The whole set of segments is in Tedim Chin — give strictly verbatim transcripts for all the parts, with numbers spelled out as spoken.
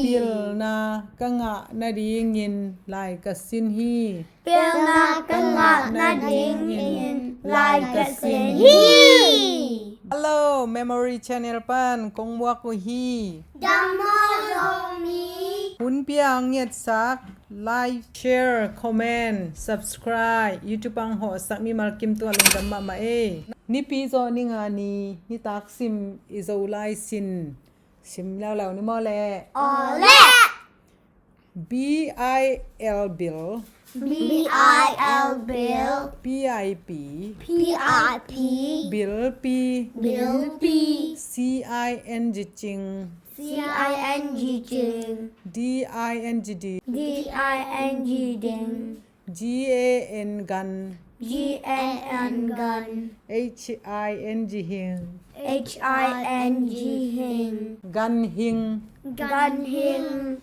Pilna ka ngah nadingin lai ka sin hi. Pilna ka ngah nadingin lai ka sin hi. Hello, Memory Channel pan kong muak uh hi. Dam maw Zomi? Hun piang ngetsak, like, share, comment, subscribe, YouTube ang hawhsak mimal kim tua lungdam mahmah ei. Nipi zawh ni nga ni, nitak sim i Zolai sin sim leuleu ni maw le? Aw le. B I L, bil. B I L, bil. P I P. P I P. Bilpi. Bilpi. C I N G, cing. C I N G, cing. D I N G, ding. D I N G, ding. G A N, gan. G A N, gan. H I N G, hing. H I N G, hing. Ganhing. Ganhing.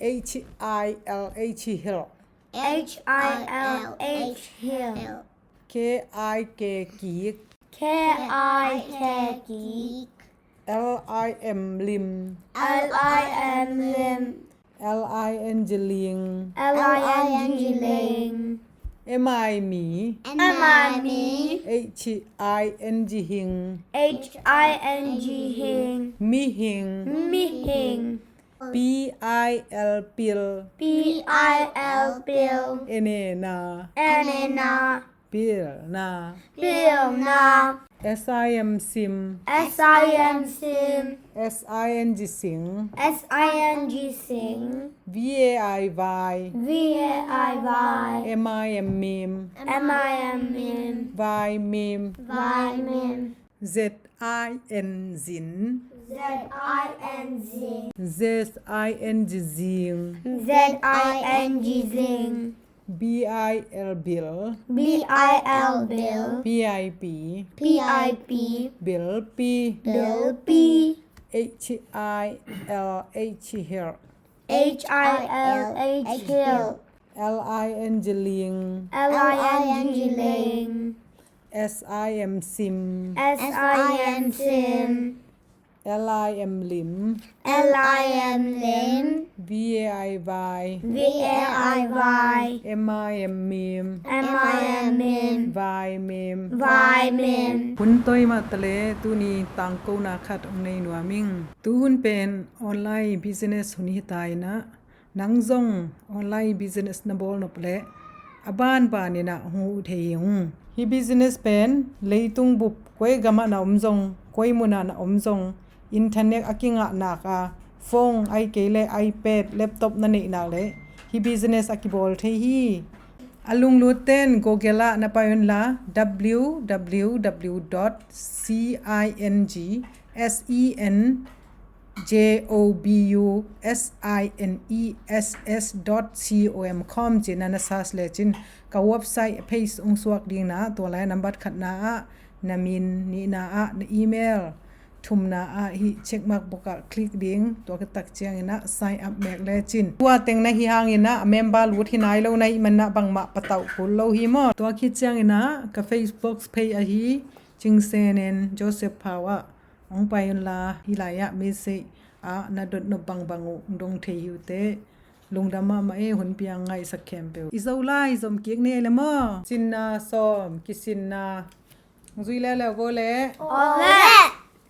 H I L H, hilh. H I L H, hilh. K I K, kik. K I K, kik. L I M, lim. L I M, lim. L I N G, ling. L I N G, ling. M I, mi. M I, mi. H I N G, hing. H I N G, hing. Mihing. Mihing. P I L, pil. P I L, pil. N A, na. N A, na. Pilna. Pilna. S I M, sim. S I M, sim. S I N G, sing. S I N G, sing. V A I, vai. V A I, vai. M I M, mim. M I M, mim. Vaimim. Vaimim. Z I N, zin. Z I N, zin. Z I N G, zing. Z I N G, zing. B I L, bil. B I L, bil. P I P. P I P. Bilpi. Bilpi. H I L H, hilh. H I L H, hilh. L I N G, ling. L I N G, ling. S I M, sim. S I M, sim. L I M, lim. L I M, lim. V A I, vai. V A I, vai. M I M, mim. M I M, mim. Vaimim. Vaimim. Hun toi mah ta le tuni tangkona khat hong nei nuam ing. Tu hun pen online business hun hi ta in ah, nang zong online business na bawl nop leh a banban in ah hong huh thei hi ung. Hih business pen leitung bup koi gam ah na om zong, koi mun ah na om zong, internet a kingah nak a, phone ahih kei leh iPad, laptop na neih nak leh hih business a kibawl thei hi. A lunglut ten Google ah na pai un la, W W W dot C I N G S E N J O B U S I N E S S dot com ci-in na na search lecin, ka website page hong suak ding in ah, tua lai nambat khatna ah na min, nihna ah na email, thumna ah hih check mark bawk ah click ding, tua khit tak ciangin ah sign up mek lecin. Tua teng na hih hangin ah a member lut hi nai lo na hih manin ah bangmah patauh kul lo hi maw. Tua khit ciangin ah ka Facebook page ahi Cing Sen En Joseph Phau ah hong pai un la, hih lai ah message ah na dot nop bangbang uh hong dong thei hi uh teh. Lungdam mahmah e, hun piang ngaihsak khempeuh. I Zolai zom kik ni ei le maw. Cinna sawm, kisinna zui leuleu vo le. Aw le.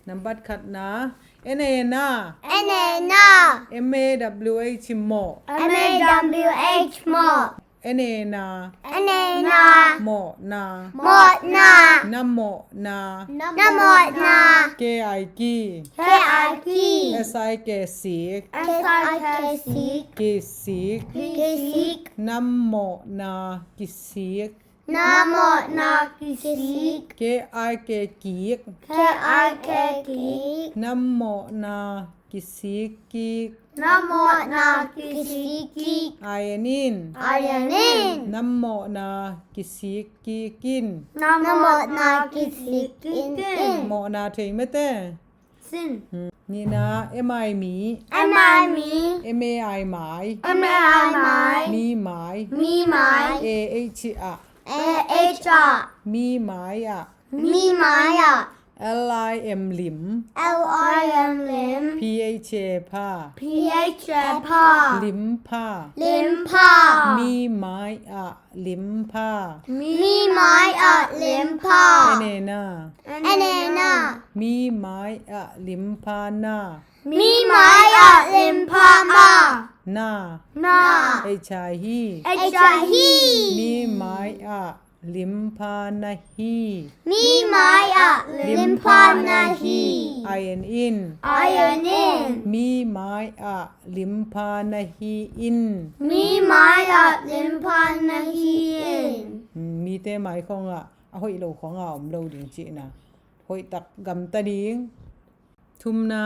Nambat khatna, N A na. N A na. M A W H, mawh. M A W H, mawh. N A na. N A na. Mawhna. Mawhna. Na mawhna. Na mawhna. K I, ki. K I, ki. S I K, sik. S I K, sik. Kisik. Kisik. Na mawhna kisik. Na mawhna kisik. K I K, kik. K I K, kik. Na mawhna kisik kik. Na mawhna kisik kik. I N in. I N in. Na mawhna kisik kik in. Na mawhna kisik kik in. Mawhna thei mate. Sin. Hmm. Nihna, M I, mi. M I, mi. M A I, mai. M A I, mai. Mi, mai. Mi, mai. A H, ah. A H, ah. Mi, mai, ah. Mi, mai, ah. L I M lim. L I M lim. P H A pha. P H A pha. Lim pha. Lim pha. Mi mai ah lim pha. Mi mai ah lim pha. N A na. N A na. Mi mai ah lim pha na. Mi mai ah lim pha ma. Na. Na. H I hi. H I hi. Mi mai ah lim pha na hi. Mi mai ah lim pha na hi. I N in. I N in. Mi mai ah lim pha na hi in. Mi mai ah lim pha na hi in. Mite mai khawngah a hoih lo khawngah om lo ding cihna. Hoih tak gamta ding. Thumna,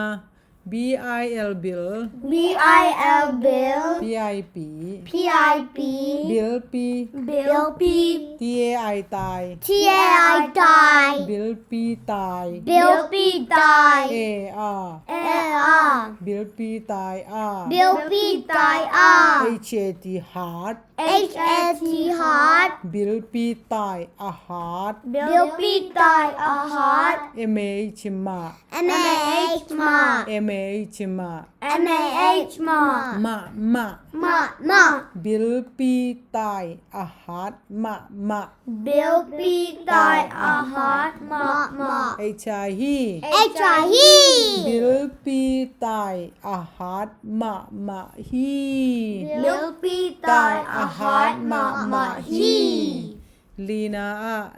B I L bil. B I L bil. P I P. P I P. Bilpi. Bilpi. T A I tai. T A I tai. Bilpi tai. Bilpi tai. A a. A a. Bilpi tai a. Bilpi tai a. H A T hat. H A T hat. Bilpi tai a hat. Bilpi tai a hat. M A H mah. M A H mah. M A H mah. M A H mah. Mah mah. Mah mah. Bilpi tai a hat mah mah. Bilpi tai a hat mah mah. H I hi. H I hi. Bilpi tai a hat mah mah hi. Bilpi tai a hat mah mah hi. Lina ah.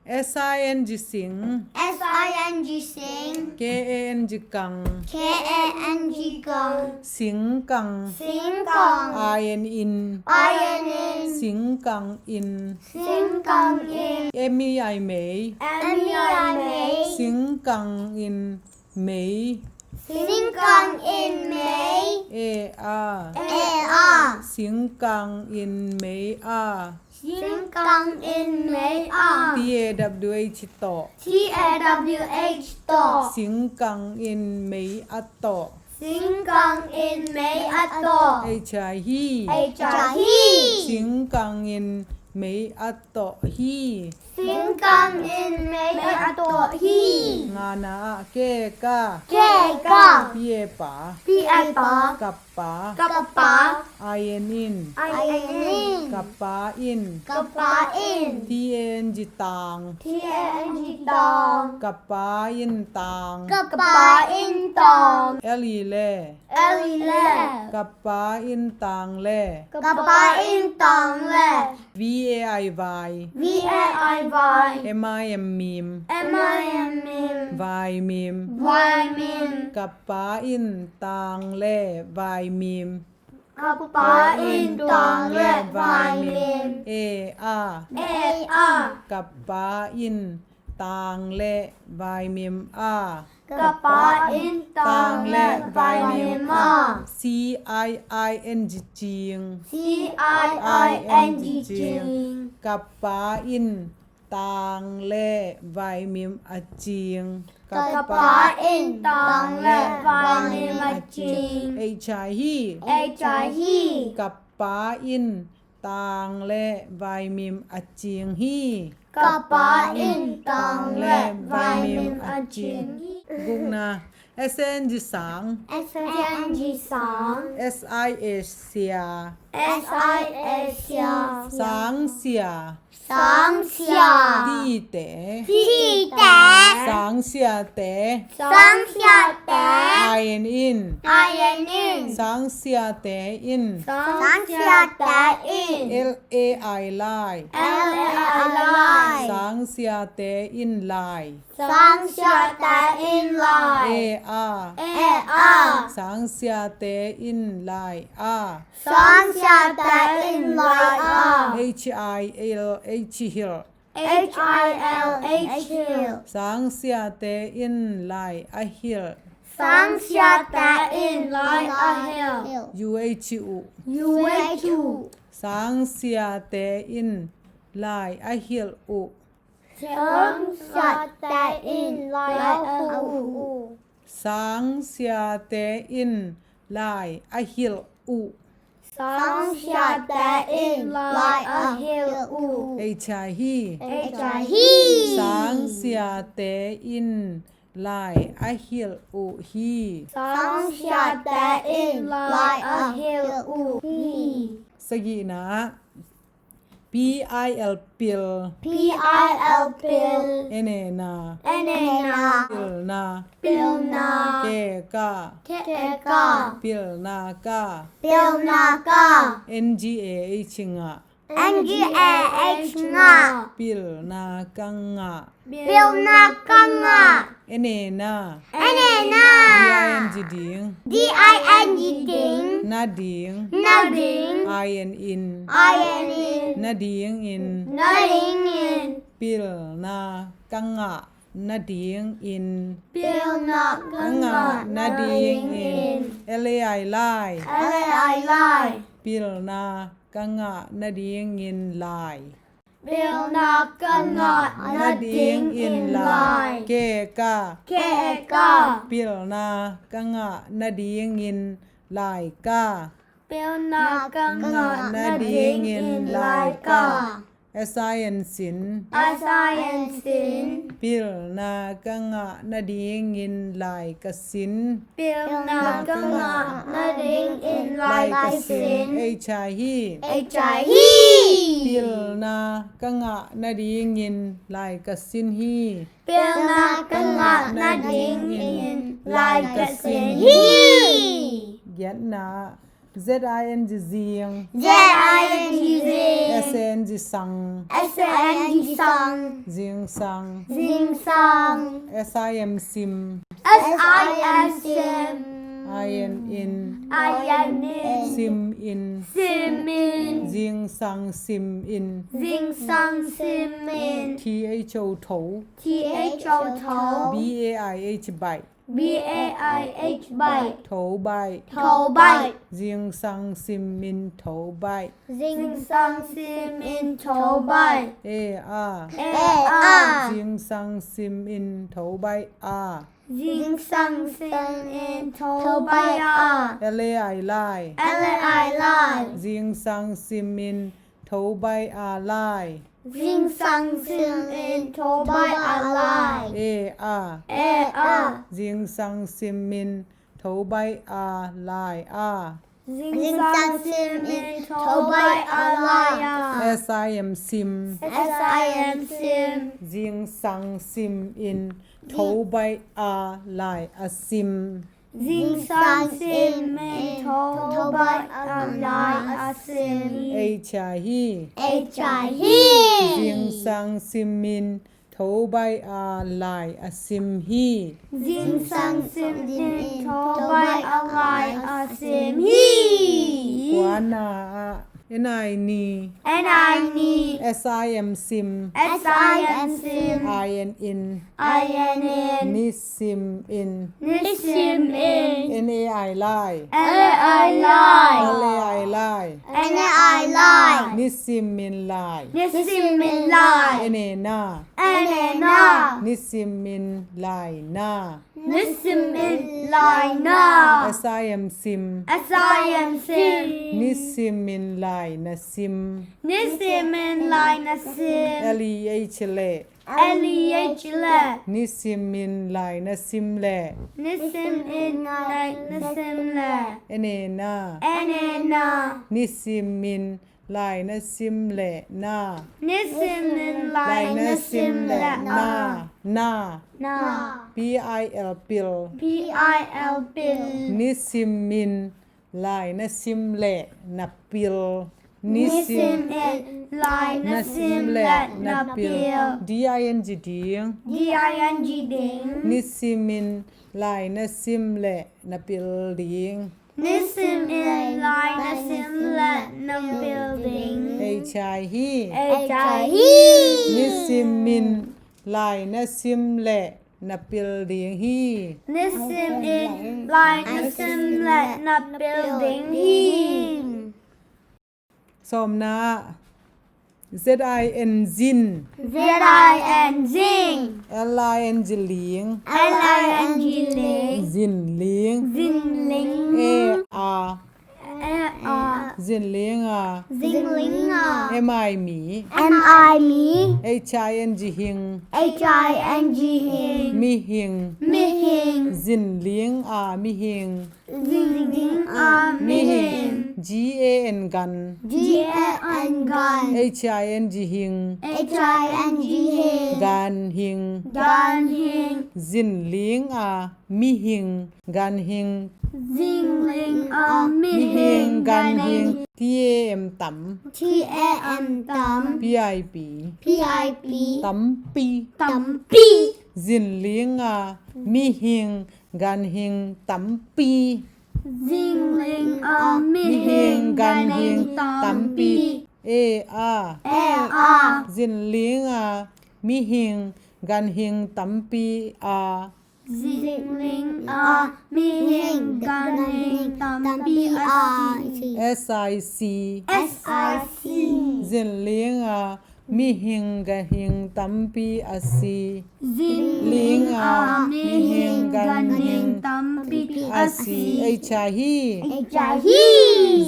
S I N G sing. S I N G sing. K A N G kang. K A N G kang. Singkang. Singkang. I N in. I N in. Singkang in. Singkang in. M E I mei. M E I mei. Singkang in mei. Singkang in mei. A a. A a. Singkang in mei a. Singkang in mei a. T A W H tawh. T A W H tawh. Singkang in mei a tawh. Singkang in mei a tawh. H I hi. H I hi. Singkang in mei a tawh hi. Singkang in mei a tawh hi. Ngana ah K ka. K ka. P A pa. P A pa. Ka pa. Ka pa. I N in. I N in. Ka pa in. Ka pa in. T A N G tang. T A N G tang. Ka pa in tang. Ka pa in tang. L I le. L I le. Ka pa in tang le. Ka pa in tang le. V A I vai. V A I vai. M I M mim. M I M mim. Vai mim. Vai mim. Ka pa in tang le vai mim. Ka pa in tang le vai mim. A a. A a. Ka pa in tang le vai mim a. Ka pa in tang le vai mim a. C I I N G cing. C I I N G cing. Ka pa in tang le vai mim a cing. Ka pa in tang le vai mim a cing. H I hi. H I hi. Ka pa in tang le vai mim a cing hi. Ka pa in tang le vai mim a cing hi. Gukna, S A N G sang. S A N G sang. S I A sia. S I A sia. Sang sia. Sang sia. T I te. T I te. Sang sia te. Sang sia te. I N in. I N in. Sang sia te in. Sang sia te in. L A I lai. L A I lai. Sang sia te in lai. Sang sia te in lai. A a. A a. Sang sia te in lai a. Sang sia te in lai a. H I L H hilh. H I L H hilh. Sang sia te in lai a hilh. Sang sia te in lai a hilh. U H uh. U H uh. Sang sia te in lai a hilh uh. Sang sia te in lai a hilh uh. Sang sia te in lai a hilh uh. Sangsiate in lai a hilh uh. Ei chai hi. Ei chai hi. Sangsiate in lai a hilh uh hi. Sangsiate in lai a hilh uh hi. Sagihna ah P I L, pil. P I L, pil. N A, na. N A, na. Pilna. Pilna. K, ka. K, ka. Pilna ka. Pilna ka. N G A H, ngah. N G A H, ngah. Pilna ka ngah. Pilna ka ngah. N A, na. N A, na. D I N G, ding. D I N G, ding. Na ding. Na ding. I N, in. I N, in. Na dingin. Na dingin. Pilna ka ngah na dingin. Pilna ka ngah na dingin. L A I, lai. L A I, lai. Pilna ka ngah na dingin lai. Pilna ka ngah na dingin lai. K, ka. K, ka. Pilna ka ngah na dingin lai ka. Pilna ka ngah na dingin lai ka. S I N, sin. S I N, sin. Pilna ka ngah na dingin lai ka sin. Pilna ka ngah na dingin lai ka sin. H I hi. H I hi. Pilna ka ngah na dingin lai ka sin hi. Pilna ka ngah na dingin lai ka sin hi. Giatna, Z I N G, zing. Z I N G, zing. S A N G, sang. S A N G, sang. Zingsang. Zingsang. S I M, sim. S I M, sim. I N, in. I N, in. Simin. Simin. Zingsang simin. Zingsang simin. T H O, tho. T H O, tho. B A I H, baih. B A I H, baih. Tho baih. Tho baih. Zingsang simin tho baih. Zingsang simin tho baih. A, a. A, a. Zingsang simin tho baih a. Zingsang simin tho baih a. L A I, lai. L A I, lai. Zingsang simin tho baih a, lai. Zingsang simin tho baih a, lai. A, a. A, a. Zingsang simin tho baih a, lai a. Zingsang simin tho baih a, lai a. S I M, sim. S I M, sim. Zingsang simin tho baih a, lai a sim. Zingsang simin tho baih a, lai a sim. H I hi. H I hi. Zingsang simin tho baih a, lai a sim hi. Zingsang simin tho baih a, lai a sim hi. Kuana ah N I, ni. N I, ni. S I M, sim. S I M, sim. I N, in. I N, in. Nisimin. Nisimin. N A I, lai. N A I, lai. L A I, lai. L A I, lai. Nisimin, lai. Nisimin, lai. N A, na. N A, na. Nisimin, lai, na. Nisimin, lai, na. S I M, sim. S I M, sim. Nisimin, lai, na sim. Nisimin, lai, na sim. L E H, leh. L E H, leh. Nisimin, lai, na sim leh. Nisimin, lai, na sim leh. N A, na. N A, na. Nisimin, lai, na sim leh, na. Nisimin, lai, na sim leh, na. Na. Na. P I L, pil. P I L, pil. Nisimin, lai, na sim leh, na pil. Nisimin, lai, na sim leh, na pil. D I N G, ding. D I N G, ding. Nisimin, lai, na sim leh, na pil ding. Nisimin, lai, na sim leh, na pil ding. H I hi. H I hi. Nisimin, lai, na sim leh, na pil ding hi. Nisimin, lai, na sim leh, na pil ding hi. Sawmna, Z I N, zin. Z I N, zin. L I N G, ling. L I N G, ling. Zinling. Zinling. A, a. A, a. Zinling a. Zinling a. M I mi. M I mi. H I N G hing. H I N G hing. Mihing. Mihing. Zinling a mihing. Zinling a mihing. G A N gan. G A N gan. H I N G hing. H I N G hing. Ganhing. Ganhing. Zinling a mihing. Ganhing. Zinling a mihing. Ganhing. T A M tam. T A M tam. P I P. P I P. Tampi. Tampi. Zinling a mihing. Ganhing tampi. Zinling a mihing. Ganhing tampi. A a. A a. Zinling a mihing. Ganhing tampi a. Zinling a mihing. Ganhing tampi a si. S I C. S I C. Zinling a mihing. Ganhing tampi a si. Zinling a mihing. Ganhing tampi a si. H a hi. H a hi.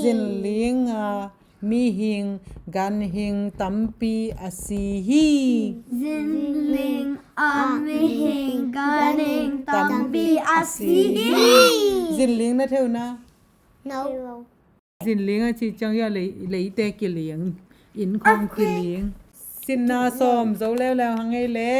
Zinling a mihing. Ganhing tampi a si hi. Zinling a mihing. Ganhing tampi a si hi. Zinling na theu na. No. Zinling a ci ciang ya lei, leite kiling, inn khong kiling. Sinna sawm zo leuleu hang ei le.